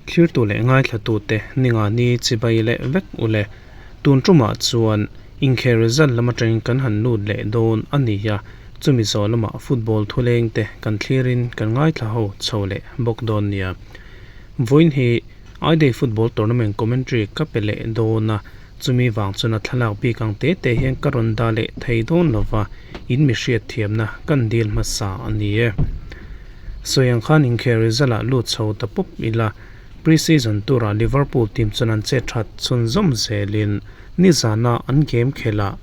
Thlirtu leh ngaithlatute ningani chibai leh vek ule. Tun tumah chuan inkhel result lam atangin kan han lut leh dawn a ni a, chumi zawh lamah football thulengte kan thlirin kan ngaithla ho chho leh bawk dawn nia. Vawiin hi I-Day Football Tournament commentary ka pe leh dawn a, chumi vang chuan a thlalak bik ang te te hian ka rawn dah leh thei dawn lova, in mi hriat thiamna kan dil hmasa a ni e. Sawi ang khan inkhel result ah lut chho ta pawp ila, pre-season turah Liverpool team chuan an chet that chhunzawm zelin nizana an game khelh ah,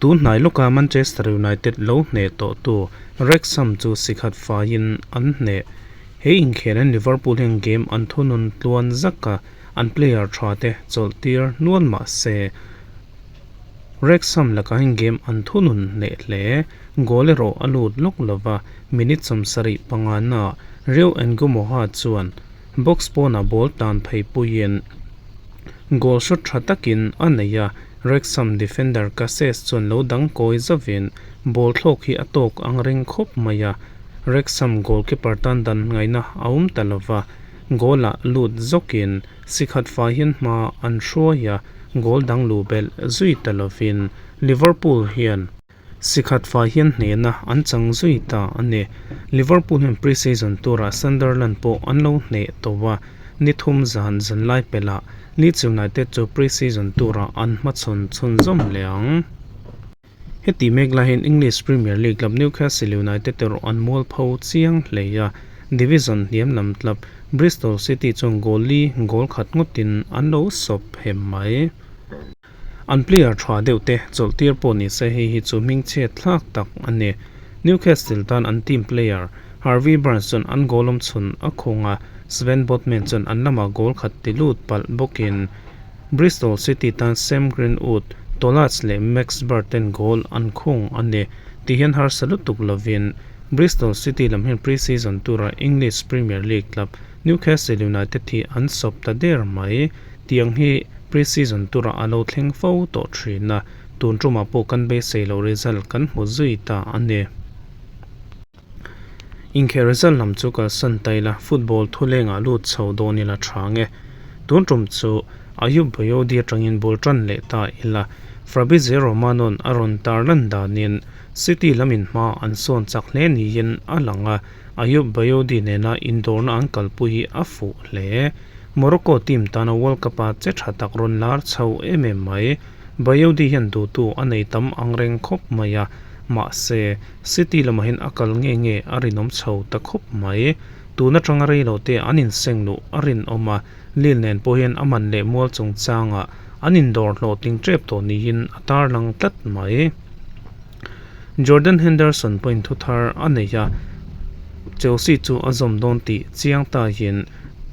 Tun hnai lawka Manchester United lo hneh tawhtu Wrexham chu sikhat faiin an hneh. He inkhel in Liverpool hian game an thunun tluan zak a, an player tha te chawlh tir nual mah se Wrexham lakah hian game an thunun hneh hle. Goal erawh a lut lawk lova, minute 75 naah Rio Ngumoha chuan box pawnah ball tan phei puiin goal shot tha takin a nei a, Wrexham defender Cases chuan lo dang kawi zovin ball thlawk hi a tawk ang reng khawp mai a, Wrexham goalkeeper tan dan ngaihna a awm ta lova, goal ah lut zawkin si khat fai hian hma an hruai a, goal dang luh belh zui ta lovin Liverpool hian si khat fai hian hnehna an chang zui ta a ni. Liverpool hian pre-season turah Sunderland pawh an lo hneh tawh a, ni thum zan zanlai pelhah Leeds United chu pre-season turah an hmachhawn chhunzawm leh ang. Heti mek lai hian English Premier League club Newcastle United erawh an mualpho chiang hle a, division hniam lam club Bristol City chuan goal li goal khat ngawtin an lo sawp hem mai. An player tha deuh te chawlh tir pawh ni se hei hi chu hmingchhiat thlak tak a ni. Newcastle tan an team player Harvey Barnes chuan an goal awm chhun a khung a, Sven Botman chuan an lamah goal khat ti lut palh bawkin Bristol City tan Sam Greenwood, Tolaj leh Max Bird ten goal an khung a ni. Ti hian harsa lutuk lovin Bristol City lam hian pre-season tura English Premier League club Newcastle United hi an sawp ta der mai. Tiang hi pre-season turah a lo thleng fo tawh thin a, tun tumah pawh kan beisei loh result kan hmu zui ta a ni. Inkhel result lam chu kalsan ta ila, football thulengah lut chho dawn ila tha nge. Tun tum chu Ayub Boyodi atangin bul tan leh ta ila, Fabrizio Romano-a'n a rawn tarlan danin City lamin hma an sawn chak hle niin a lang a, Ayub Boyodi nena indawrna an kalpui hi a fuh hle. Morocco team tana World Cup-a che tha tak rawn lar chho em em mai. Bayodi hian duhtu a nei tam ang reng khawp mai a, mahse, City lamah hian a kal nge nge a rinawm chho ta khawp mai. Tun atanga rei lo te an inseng luh a rinawm a, Lille nen pawh hian a man leh mual chungchangah an indawr hlawhtling tep tawh niin a tarlang tlat mai. Jordan Henderson pawhin thu thar a nei a, Chelsea chu a zawm dawn tih chiang tahin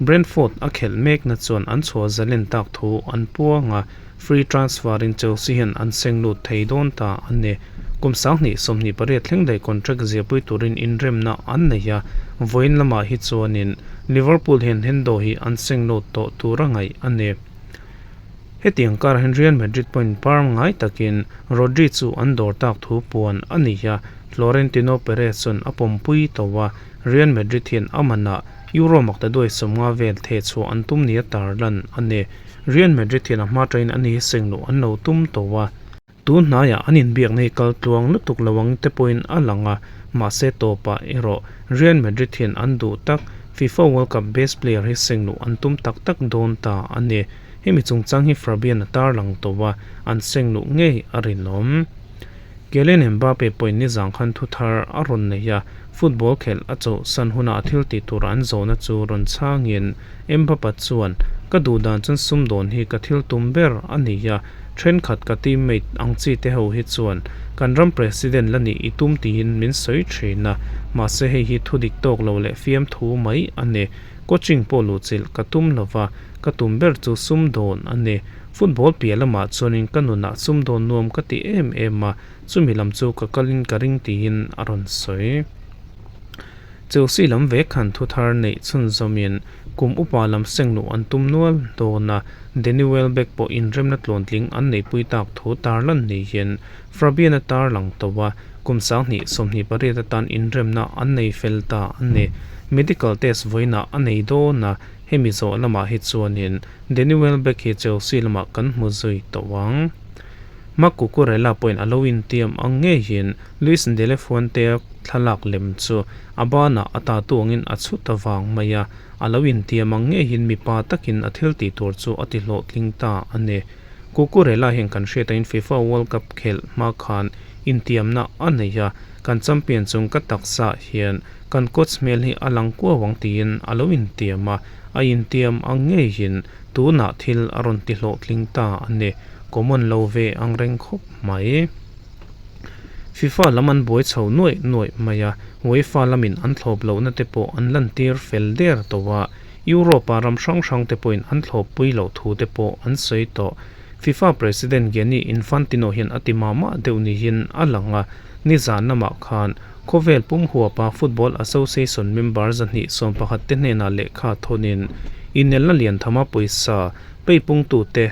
Brentford a khelh mekna chuan an chhuah zalen tak thu an puang a, free transfer in Chelsea hian an seng lut thei dawn ta a ni. Kum 2028 thleng daih contract ziahpui turin inremna an nei a, vawiin lamah hi chuanin Liverpool hian Hendo hi an seng lut tawh tur a ngaih a ni. Hetiang karah hian Real Madrid pawhin parm ngai takin Rodri chu an dawr tak thu puan a ni a, Florentino Perez chuan a pawmpui tawh a, Real Madrid hian a manah Euro makta duai 50 vel theh chhuah an tum nia tarlan a ni. Real Madrid hian a hma tain a ni seng luh an lo tum tawh a. Tun hnaiah an inbiakna hi kal tluang lutuk lo ang te pawhin a lang a, mahse tawpah erawh Real Madrid hian an duh tak FIFA World Cup best player hi seng luh an tum tak tak dawn ta a ni. Hemi chungchang hi Fabian a tarlang tawh a, an seng luh ngei a rinawm. Kylian Mbappe pawhin nizang khan thu thar a rawn nei a, football khelh a chawhsan hunah a thil tih tur an zawhna chu rawn chhangin Mbappe chuan, Ka duh dan chuan sumdawn hi ka thil tum ber a ni a, thenkhat ka teammate ang chi te ho hi chuan kan ram president la nih i tum tiin min sawi thin a, mahse hei hi thu dik tawk lo leh fiamthu mai a ni. Coaching pawh luhchilh ka tum lova, ka tum ber chu sumdawn a ni. Football piah lamah chuanin ka nunah sumdawn nuam ka ti em em a, chumi lam chu ka kalin ka ring tiin a rawn sawi. Chelsea lam ve khan thu thar neih chhunzawmin kum upa lam seng luh an tum nual dawn a, Danny Welbeck pawh inremna tluantling an neihpui tak thu tarlan niin Fabian a tarlang tawh a, kum 2028 atan inremna an nei fel ta a ni. Medical test vawiinah a nei dawn a, hemi zawh lamah hi chuanin Danny Welbeck hi Chelsea lamah kan hmu zui tawh ang. Marc Cucurella pawhin a lo intiam ang ngeiin Luis de la Fuente-a thlalak lem chu a banah a tatu angin a chhut avang mai a, a lo intiam ang ngeiin mipa takin a thil tih tur chu a ti hlawhtling ta a ni. Cucurella hian kan hriat angin FIFA World Cup khelh hma khan intiamna a nei a, kan champion chung ka taksa hian kan coach hmel hi a lang kuau ang tiin a lo intiam a, a intiam ang ngeiin tunah thil a rawn ti hlawhtling ta a ni. Common lo ve ang reng khawp mai. FIFA lam an buai chho nuaih nuaih mai a, UEFA lamin an thlawp lohna te pawh an lantir fel der tawh a, Europe-a ram hrang hrang te pawhin an thlawppui loh thu te pawh an sawi tawh. FIFA President Gianni Infantino hian a ti mah mah deuh niin a lang a, nizan lamah khan khawvel pum huapa Football Association member 211 te hnenah lehkha thawnin inelna lian thama pawisa peipungtute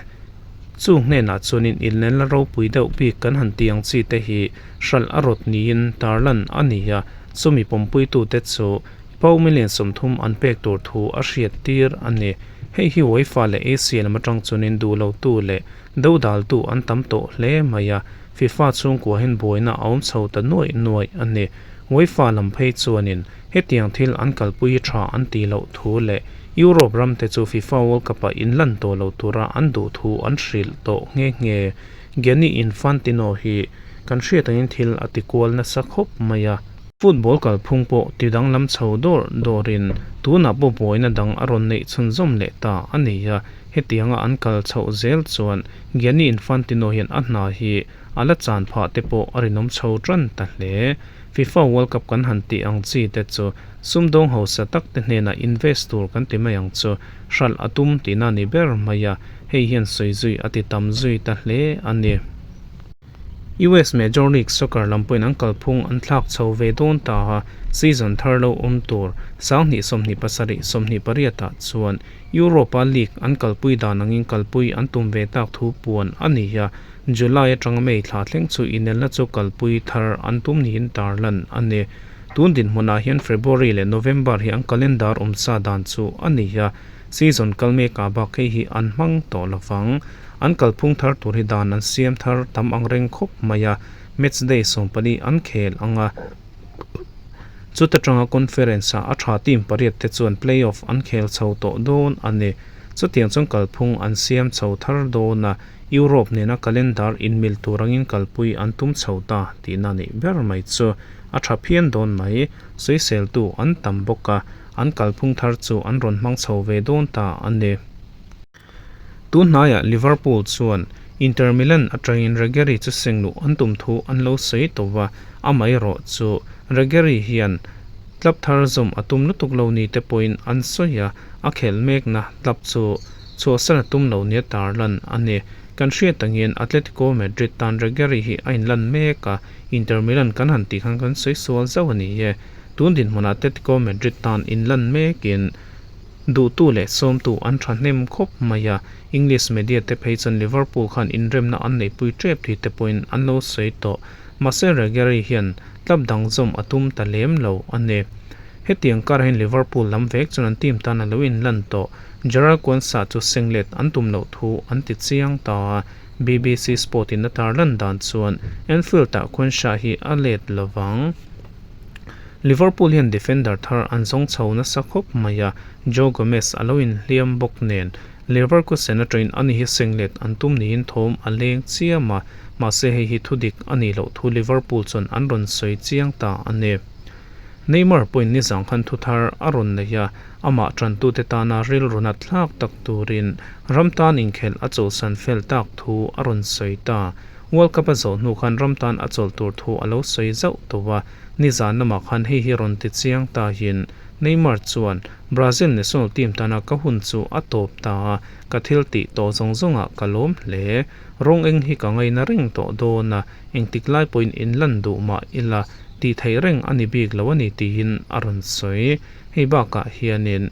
Chung hnenah chuanin inelna ropui deuh bik kan han tih ang chi te hi hralh a rawt niin tarlan a ni a, chumi pawmpuitute chu Pau million 30 an pek tur thu a hriat tir a ni. Hei hi UEFA leh Asia lam atang chuanin duh lotu leh dodaltu an tam tawh hle mai a, FIFA chhungkua hian buaina a awm chho ta nuaih nuaih a ni. UEFA lam phei chuanin hetiang thil an kalpui hi tha an tih loh thu leh Europe ram te chu FIFA World Cup ah inlan tawh lo tura an duh thu an hrilh tawh nghe nghe. Gianni Infantino hi kan hriat angin thil a ti kual nasa khawp mai a. Football kalphung pawh ti danglam chho dawr dawrin tunah pawh buaina dang a rawn neih chhunzawm leh ta a ni a, hetianga an kal chhoh zel chuan Gianni Infantino hian a hna hi a la chan phah te pawh a rinawm chho tan ta hle. FIFA World Cup kan han tih ang chi te chu sumdawng hausa tak te hnenah invest tur kan ti mai ang chu hralh a tum tihna a ni ber mai a, hei hian sawi zui a ti tam zui ta hle a ni. US Major League Soccer lam pawhin an kalphung an thlak chho ve dawn ta a, season thar lo awm tur 2027, 28 ah chuan Europa League an kalpui dan angin kalpui an tum ve tak thu puan a ni a, July atanga May thla thleng chu inelna chu kalpui thar an tum niin tarlan a ni. Tun dinhmunah hian February leh November hi an calendar awmsa dan chu a ni a, season kal mekah bak hei hi an hmang tawh lovang. An kalphung thar tur hi dan an siam thar tam ang reng khawp mai a, match day 14 an khel ang a. Chuta tanga conference ah a tha team pariat te chuan play-off an khel chho tawh dawn a ni. Chutiang chuan kalphung an siam chho thar dawn a, Europe nena calendar inmil tur angin kalpui an tum chho ta tihna nih ber mai chu a tha phian dawn mai. Sawiseltu an tam bawk a, an kalphung thar chu an rawn hmang chho ve dawn ta a ni. Tun hnaiah Liverpool chuan Inter Milan atangin Regueri chu seng luh an tum thu an lo sawi tawh a, amaherawh chu Regueri hian club thar zawm a tum lutuk lo ni te pawhin an sawi a, a khelh mekna club chu chhuahsan a tum lo nia tarlan a ni. Kan hriat angin Atletico Madrid tan Regueri hi a inlan mek a, Inter Milan kan han tih khan kan sawi sual zauh a ni e. Tun dinhmunah Atletico Madrid tan inlan mekin Duhtu leh sawmtu an thahnem khawp mai a, English media te phei chuan Liverpool khan inremna an neihpui tep tih te pawhin an lo sawi tawh. Mahse Reguilon hian club dang zawm a tum ta lem lo a ni. Hetiang karah hian Liverpool lam vek chuan an team tan a lo inlan tawh. Gerard Quansah chu senglet an tum loh thu an ti chiang ta a, BBC Sport in a tarlan dan chuan Anfield-ah Quansah hi a let lovang. Liverpool hian defender thar an zawng chho nasa khawp mai a, Joe Gomez a lo inhliam bawk nen Leverkusen atangin ani hi senglet an tum niin thawm a leng chiam a, mahse hei hi thudik a nih loh thu Liverpool chuan an rawn sawi chiang ta a ni. Neymar pawhin nizang khan thu thar a rawn nei a, amah tantute tana rilru nat thlak tak turin ram tan inkhelh a chawlhsan fel tak thu a rawn sawi ta. World Cup a zawh hnu khan ram tan a chawlh tur thu a lo sawi zauh tawh a, nizan lamah khan hei hi rawn ti chiang ta hin Neymar chuan Brazil national team tana ka hun chu a tawp ta a, ka thil tih tawh zawng zawngah ka lawm hle. Rawng eng hi ka ngaina reng tawh dawn a, engtik lai pawhin inlan duh mah ila tih theih reng a ni bik lo a ni tiin a rawn sawi. Hei bakah hianin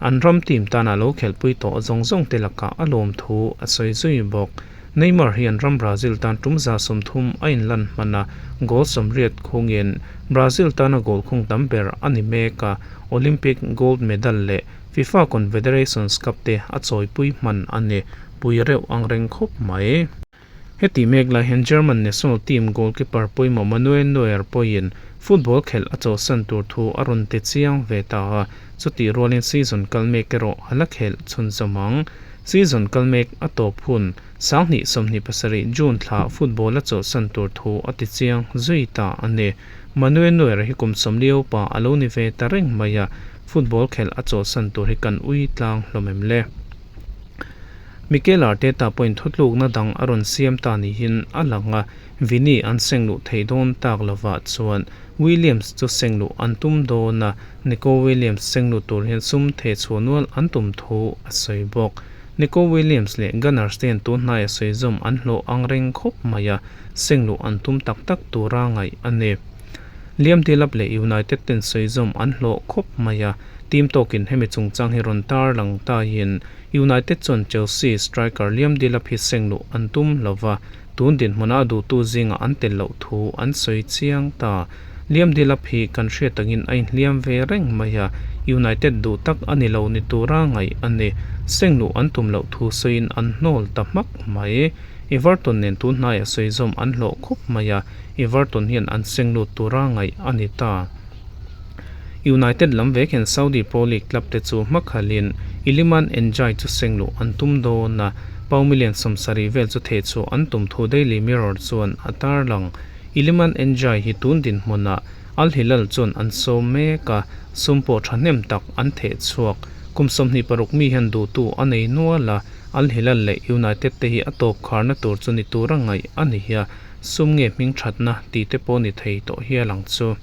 an ram team tana lo khelhpui tawh zawng zawng te lakah a lawm thu a sawi zui bawk. Neymar hian ram Brazil tan tum 130 a inlan hman a, goal 80 khungin Brazil tana goal khung tam ber a ni mek a, Olympic gold medal leh FIFA Confederations Cup te a chawipui hman a ni. Pui reuh ang reng khawp mai. Heti mek lai hian German national team goalkeeper pawimawh Manuel Neuer pawhin football khelh a chawhsan tur thu a rawn ti chiang ve ta a, chutih rualin season kal mek erawh a la khelh chhunzawm ang. Season kal mek a tawp hun 2027 June thla football a chawhsan tur thu a ti chiang zui ta a ni. Manuel Neuer hi kum 40 upa a lo ni ve ta reng mai a, football khelh a chawhsan tur hi kan ui tlang hlawm em le? Mikel Arteta pawhin thutlukna dang a rawn siam ta niin a lang a, Vini an seng luh theih dawn tak lovah chuan Williams chu seng luh an tum dawn a, Nico Williams seng lut tur hian sum theh chhuah nual an tum thu a sawi bawk. Nico Williams leh Gunners te hian tun hnaia sawi zawm an hlawh ang reng khawp mai a, seng luh an tum tak tak tura ngaih a ni. Liam Delap leh United ten sawi zawm an hlawh khawp mai a, team tawkin hemi chungchang hi rawn tarlang taiin United chuan Chelsea striker Liam Delap hi seng luh an tum lo va, tun dinhmuna a duhtu zingah an tel loh thu an sawi chiang ta. Liam Delap hi kan hriat takin a inhliam ve reng mai a, United duh tak a ni lo ni tura ngaih a ni. Seng luh an tum loh thu sawiin an hnawl ta hmak mai. Everton nen tun hnaiah sawi zawm an hlawh khawp mai a, Everton hian an seng lut tura ngaih a ni ta. United lam vek hian Saudi Pro League club te chu hmakhalhin Iliman Ndiaye chu seng luh an tum dawn a, pound million 70 vel chu theh chhuah an tum thu Daily Mirror chuan a tarlang. Iliman Ndiaye hi tun dinhmunah Al Hilal chuan an sawm mek a, sum pawh thahnem tak an theh chhuak. Kum 26 mi hian duhtu a nei nual a, Al Hilal leh United te hi a tawp kharna tur chu ni tura ngaih a ni a, sum nge hming thatna tih te pawh ni thei tawh hial ang chu.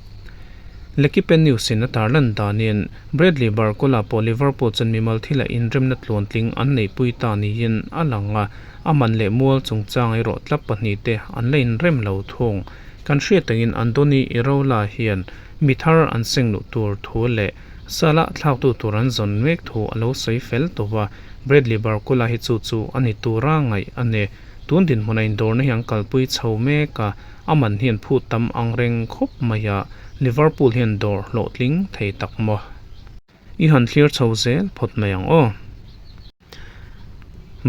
L'Equipe News in a tarlan danin Bradley Barcola pawh Liverpool chuan mimal thila inremna tluantling an neihpui ta niin a lang a, a man leh mual chungchang erawh tlap pahnih te an la inrem lo thung. Kan hriat angin Andoni Iraola hian mi thar an seng luh tur thu leh Salah thlaktu tur an zawn mek thu a lo sawi fel tawh a, Bradley Barcola hi chu chu a ni tura ngaih a ni. Tun dinhmuna indawrna hi an kalpui chho mek a, a man hian phut tam ang reng khawp mai a, Liverpool hian dawr hlawhtling thei tak maw? I han thlir chho zel phawt mai ang aw.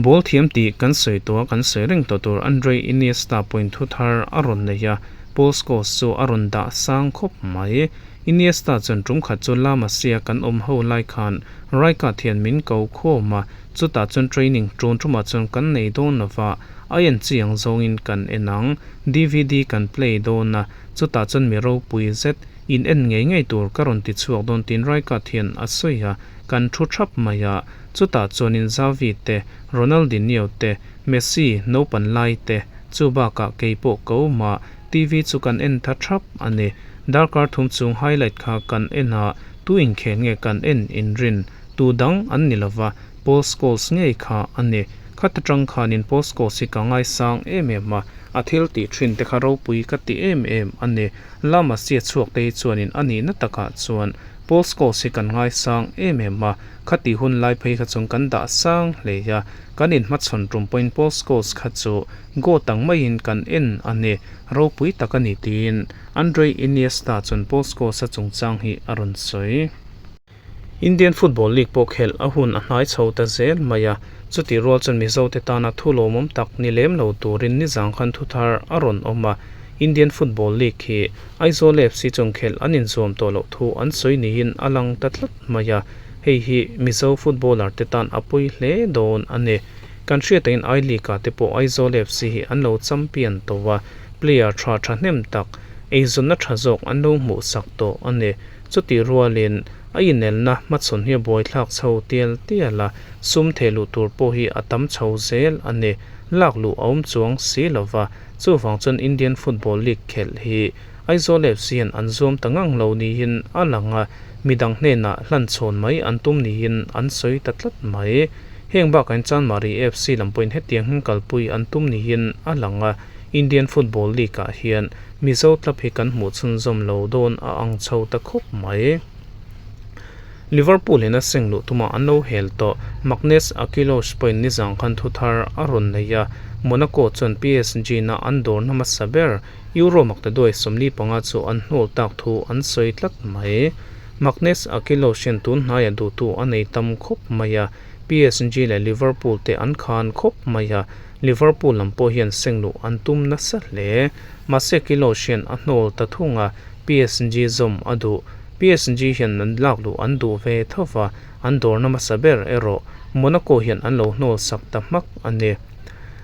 Ball thiam tih kan sawi tawh a, kan sawi reng tawh tur Andre Iniesta pawhin thu thar a rawn nei a, Paul Scholes chu a rawn dah sang khawp mai. Iniesta chuan tum khat chu La Masia kan awm ho lai khan Rijkaard hian min ko khawm a, chutah chuan training tun tumah chuan kan nei dawn lova, a en chi ang zawngin kan en ang. DVD kan play dawn a, chutah chuan mi ropui zet in en ngei ngei tur ka rawn ti chhuak dawn tiin Rijkaard hian a sawi a, kan thu thap mai a, chutah chuanin Xavi te, Ronaldinho te, Messi naupan lai te, chu bakah kei pawh ka awm a, TV chu kan en tha thap a ni. Darkar thum chung highlight kha kan en a, tu inkhel nge kan en inrin, tu dang an ni lova, Paul Scholes ngei kha a ni. Khat atang khanin Paul Scholes hi ka ngaisang em em a, a thil tih thin te kha ropui ka ti em em a ni. La Masia chhuak te hi chuanin a nihna takah chuan Paul Scholes hi kan ngaisang em em a, khati hun lai phei kha chuan kan dah sang hle a, kan inhmachhawn tum pawhin Paul Scholes kha chu goat ang maiin kan en a ni, ropui tak a ni tiin Andre Iniesta chuan Paul Scholes-a chungchang hi a rawn sawi. Indian Football League pawh khelh a hun a hnai chho ta zel mai a, chutih rual chuan Mizote tana thu lawmawm tak ni lem lo turin nizang khan thu thar a rawn awm a, Indian Football League hi Aizawl FC chuan khelh an inzuam tawh loh thu an sawi niin a lang ta tlat mai a, hei hi Mizo footballer te tan a pawi hle dawn a ni. Kan hriat angin I-League ah te pawh Aizawl FC hi an lo champion tawh a, player tha thahnem tak eizawnna tha zawk an lo hmuhsak tawh a ni. Chutih rualin a inelna hmachhawn hi a buaithlak chho tial tial a, sum theh luh tur pawh hi a tam chho zel a ni. Lak luh a awm chuang si lo va, chuvang chuan Indian Football League khelh hi Aizawl FC hian an zuam ta ngang lo niin a lang a, midang hnenah hlanchhawn mai an tum niin an sawi ta tlat mai. Heng bakah hian Chanmari FC lam pawhin hetiang hming kalpui an tum niin a lang a, Indian Football League ah hian Mizo club hi kan hmuh chhunzawm lo dawn a ang chho ta khawp mai. Liverpool in a seng luh tumah an lo hel tawh. Magnus Akilous pawhin nizang khan thu thar a rawn nei a, Monaco chuan PSG na an dawrna hmasa ber Euro maktaduai 45 chu an hnawl tak thu an sawi tlat mai. Maghnes Akliouche hian tun hnaiah duhtu a nei tam khawp mai a, PSG leh Liverpool te an khan khawp mai a, Liverpool lam pawh hian seng luh an tum nasa hle. Mahse Akliouche hian a hnawl ta thung a, PSG zawm a duh. PSG hian an lak luh an duh ve tho va, an dawrna hmasa ber erawh Monaco hian an lo hnawl sak ta hmak a ni.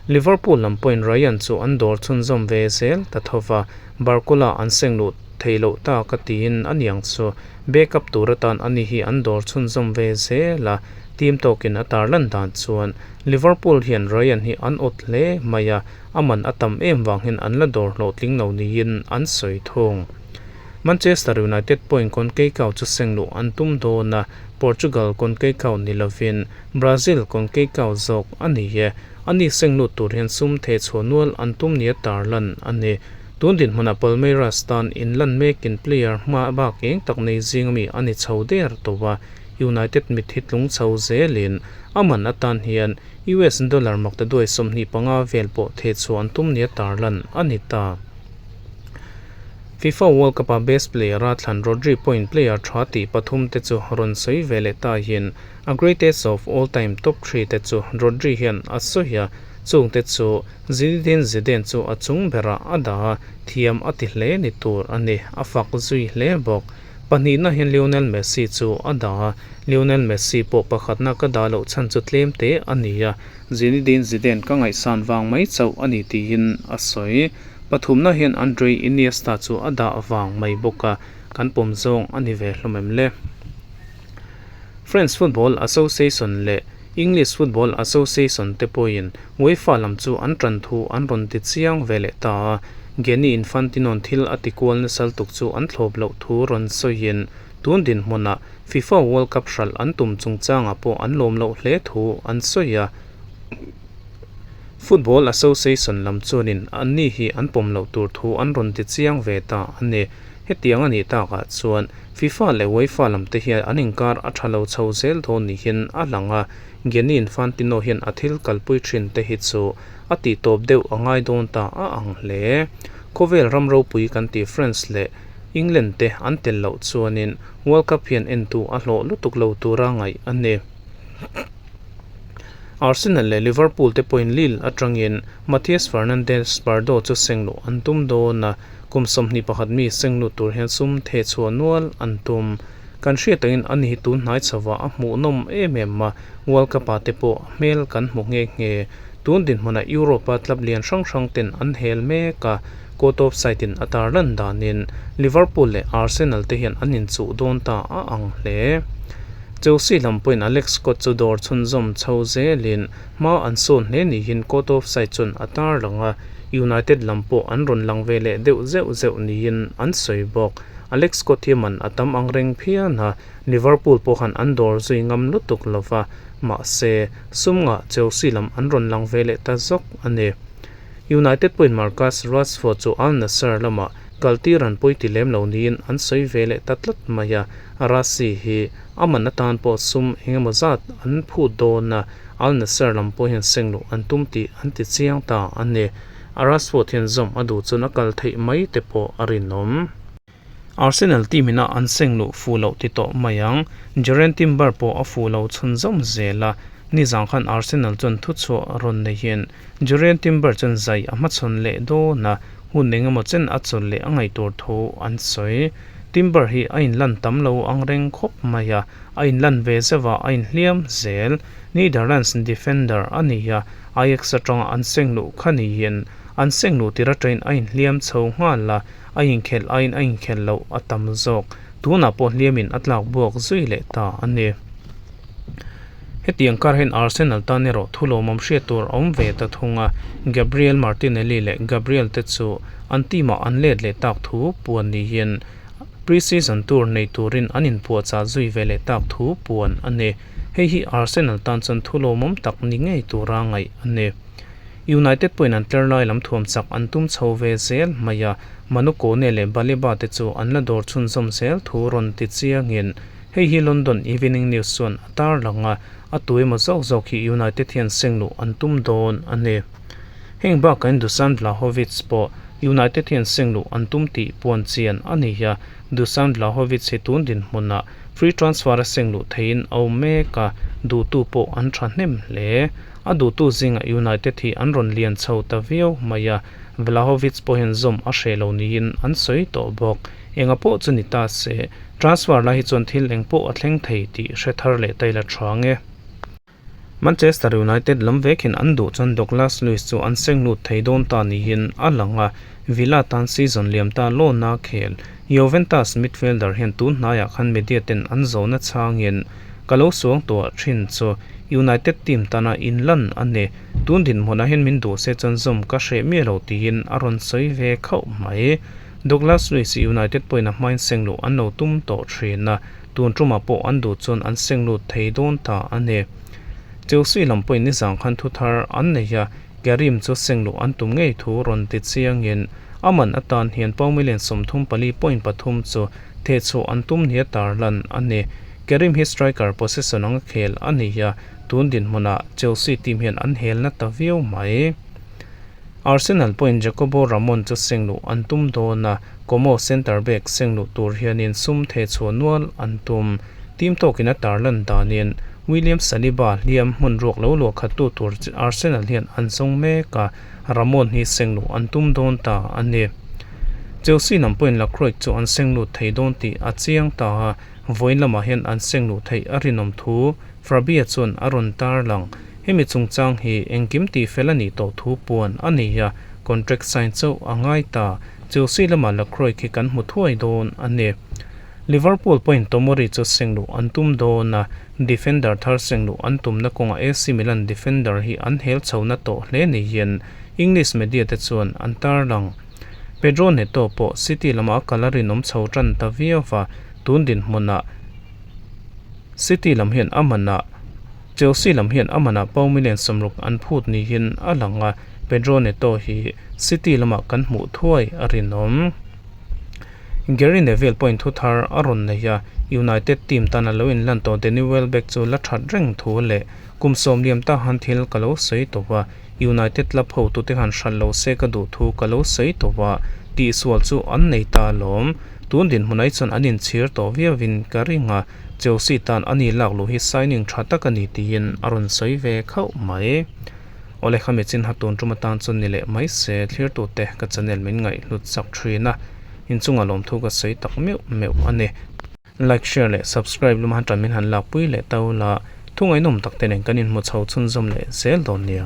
Liverpool lam pawhin Ryan chu an dawr chhunzawm ve zel ta tho va, Barcola an seng luh thei loh ta ka tiin a niang chu backup tur atan ani hi an dawr chhunzawm ve zel a, team tawkin a tarlan dan chuan Liverpool hian Ryan hi an awt hle mai a, a man a tam em vang hian an la dawr hlawhtling lo niin an sawi thung. Manchester United pawhin Konkeikhau chu seng luh an tum dawn a, Portugal Konkeikhau ni lovin Brazil Konkeikhau zawk a ni e. Ani seng lut tur hian sum theh chhuah nual an tum nia tarlan a ni. Tun dinhmunah Palmeiras tan inlan mekin player hma bak eng tak nei zing ami a ni chho der tawh a, United mit hi tlung chho zelin a man atan hian US dollar maktaduai 25 vel pawh theh chhuah an tum nia tarlan a ni ta. FIFA World Cup-a best player-a thlan Rodri pawhin player tha tih pathum te chu rawn sawi ve leh ta hian a greatest of all time top three te chu Rodri hian a sawi a, chung te chu Zinedine Zidane chu a chung berah a dah a, thiam a ti hle ni tur a ni, a fak zui hle bawk. Pahnihna hian Lionel Messi chu a dah a, Lionel Messi pawh pakhatna ka dah loh chhan chu tlem te a ni a, Zinedine Zidane ka ngaihsan vang mai chauh a ni tiin a sawi. Pathumna hian Andre Iniesta chu a dah vang mai bawk a, kan pawm zawng a ni ve hlawm em le? French Football Association leh English Football Association te pawhin UEFA lam chu an tan thu an rawn ti chiang ve leh ta a, Gianni Infantino-n thil a ti kual nasal tuk chu an thlawp loh thu rawn sawiin tun dinhmunah FIFA World Cup hralh an tum chungchangah pawh an lawm loh hle thu an sawi a. Football Association lam chuanin anni hi an pawm loh tur thu an rawn ti chiang ve ta a ni. Hetiang a nih takah chuan FIFA leh UEFA lam te hian an inkar a tha lo chho zel dawn niin a lang a, Gianni Infantino hian a thil kalpui thin te hi chu a tih tawp deuh a ngai dawn ta a ang hle. Khawvel ram ropui kan tih France leh England te an tel loh chuanin World Cup hian entu a hlawh lutuk lo tura ngaih a ni. Arsenal leh Liverpool te pawhin Lille atangin Matheus Fernandes Pardo chu seng luh an tum dawn a, kum 21 mi seng lut tur hian sum theh chhuah nual an tum. Kan hriat angin ani hi tun hnai chhovah a hmuhnawm em em a, World Cup ah te pawh a hmel kan hmu nghe nghe. Tun dinhmunah Europe-a club lian hrang hrang ten an hel mek a, Court of Side in a tarlan danin Liverpool leh Arsenal te hian an inchuh dawn ta a ang hle. Chelsea lam pawhin Alex Scott chu dawr chhunzawm chho zelin hma an sawn hle niin Court of Side chuan a tarlang a, United lam pawh an rawn lang ve leh deuh zeuh zeuh niin an sawi bawk. Alex Scott hi man a tam ang reng phian a, Liverpool pawh khan an dawr zui ngam lutuk lo va, mahse sum ngah Chelsea lam an rawn lang ve leh ta zawk a ni. United pawhin Marcus Rashford chu Al Nassr lamah kaltir an pawi ti lem lo niin an sawi ve leh ta tlat mai a. Rasi hi a man atan pawh sum eng emaw zat an phut dawn a, Al Nassr lam pawh hian seng luh an tum tih an ti chiang ta a ni. Rashford hian zawm a duh chuan a kal theih mai te pawh a rinawm. Arsenal team ina an seng luh fuh loh ti tawh mai ang. Jurrien Timber pawh a fuh lo chhunzawm zel a, nizang khan Arsenal chuan thuchhuah rawn neihin Jurrien Timber chuan zai a hmachhawn leh dawn a, hun eng emaw chen a chawlh leh a ngaihtur thu an sawi. Timber hi a inlan tam lo ang reng khawp mai a, a inlan ve zeuh a, a inhliam zel. Netherlands defender a ni a, Ajax atanga an seng luh kha niin an seng luh tir atangin a inhliam chho nghal a, a inkhelh aiin a inkhelh loh a tam zawk. Tunah pawh hliamin a tlak buak zui leh ta a ni. Hetiang kar hian Arsenal tan erawh thu lawmawm hriat tur a awm ve ta thung a, Gabriel Martinelli leh Gabriel te chu an team-ah an let leh tak thu puan niin pre-season tour nei turin an inpuahchah zui ve leh tak thu puan a ni. Hei hi Arsenal tan chuan thu lawmawm tak ni ngei tura ngaih a ni. United pawhin an tler lai lam thuam chak an tum chho ve zel mai a, Manu Kone leh Baleba te chu an la dawr chhunzawm zel thu rawn ti chiangin Hei hi London Evening News chuan a tarlang a, a tu emaw zawk zawk hi United hian seng luh an tum dawn a ni. Heng bakah hian Dusan Vlahovic pawh United hian seng luh an tum tih puan chian a ni a, Dusan Vlahovic hi tun dinhmunah free transfer a seng luh theihin a awm mek a, duhtu pawh an thahnem hle. A duhtu zingah United hi an rawn lian chho ta viau mai a, Vlahovic pawhin zawm a hreh lo niin an sawi tawh bawk. Enga pawh chu ni ta se, transfer lai hi chuan thil eng pawh a thleng thei tih hre thar leh ta ila tha nge. Manchester United lam vekin an duh chuan Douglas Luiz chu an seng lut thei dawn ta niin a lang a, Villa tan season liam ta lawna khel Juventus midfielder hian tun hnaiah khan media ten an zawhna chhangin ka lo suang tuah thin chu United team tana inlan a ni. Tun dinhmunah hian min duh se chuan zawm ka hreh miah lo tiin a rawn sawi ve khauh mai. Douglas Luiz United pawhin a hmain seng luh an lo tum tawh thin a. Tun tumah pawh an duh chuan an seng lut thei dawn ta a ni. Chelsea lam pawhin nizang khan thu thar an nei a, Karim chu seng luh an tum ngei thu rawn ti chiangin a man atan hian pound million 34.3 chu thehchhuah an tum nia tarlan a ni. Karim hi striker possession anga khel a ni a, tun dinhmunah Chelsea team hian an helna ta viau mai. Arsenal pawhin Jacobo Ramon chu seng luh an tum dawn a, Como centre back seng luh tur hianin sum theh chhuah nual an tum. Team tawkin a tarlan danin William Saliba hliam hmun ruak lo luah khattu tur Arsenal hian an zawng mek a, Ramon hi seng luh an tum dawn ta a ni. Chelsea lam pawhin Lacroix chu an seng lut thei dawn tih a chiang ta a, vawiin lamah hian an seng luh theih a rinawm thu Fabia chuan a rawn tarlang. Hemi chungchang hi engkim tih fel a nih tawh thu puan a ni a, contract sign chauh a ngai ta. Chelsea lamah Lacroix hi kan hmu thuai dawn a ni. Liverpool pawhin Tomori chu seng luh an tum dawn a, defender thar seng luh an tumna kawngah AC Milan defender hi an hel chho na tawh hle niin English media te chuan an tarlang. Pedro Neto pawh City lamah a kal a rinawm chho tan ta viau va, tun dinhmunah City lam hian a manah Chelsea lam hian a manah pound million 60 an phut niin a lang a, Pedro Neto hi City lamah kan hmuh thuai a rinawm. Gary Neville pawhin thu thar a rawn nei a, United team tan a lo inlan tawh Danny Welbeck chu la that reng thu leh kum sawm liam ta han thil ka lo sawi tawh a, United club hotute han hralh lo se ka duh thu ka lo sawi tawh a, tihsual chu an nei ta alawm. Tun dinhmun ai chuan an inchhir tawh viauin ka ring a, Chelsea tan a ni lak luh hi signing tha tak a ni tiin a rawn sawi ve khauh mai. Awle khami chin ha tun tum atan chuan ni leh mai se thlirtute ka channel min ngaihhlut chak thin a, inchungah lawmthu ka sawi tak meuh meuh a ni. Like, share leh subscribe lama han tan min han lakpui leh ta ula, thu ngaihnawm tak te nen kan inhmu chho chhunzawm leh zel dawn nia.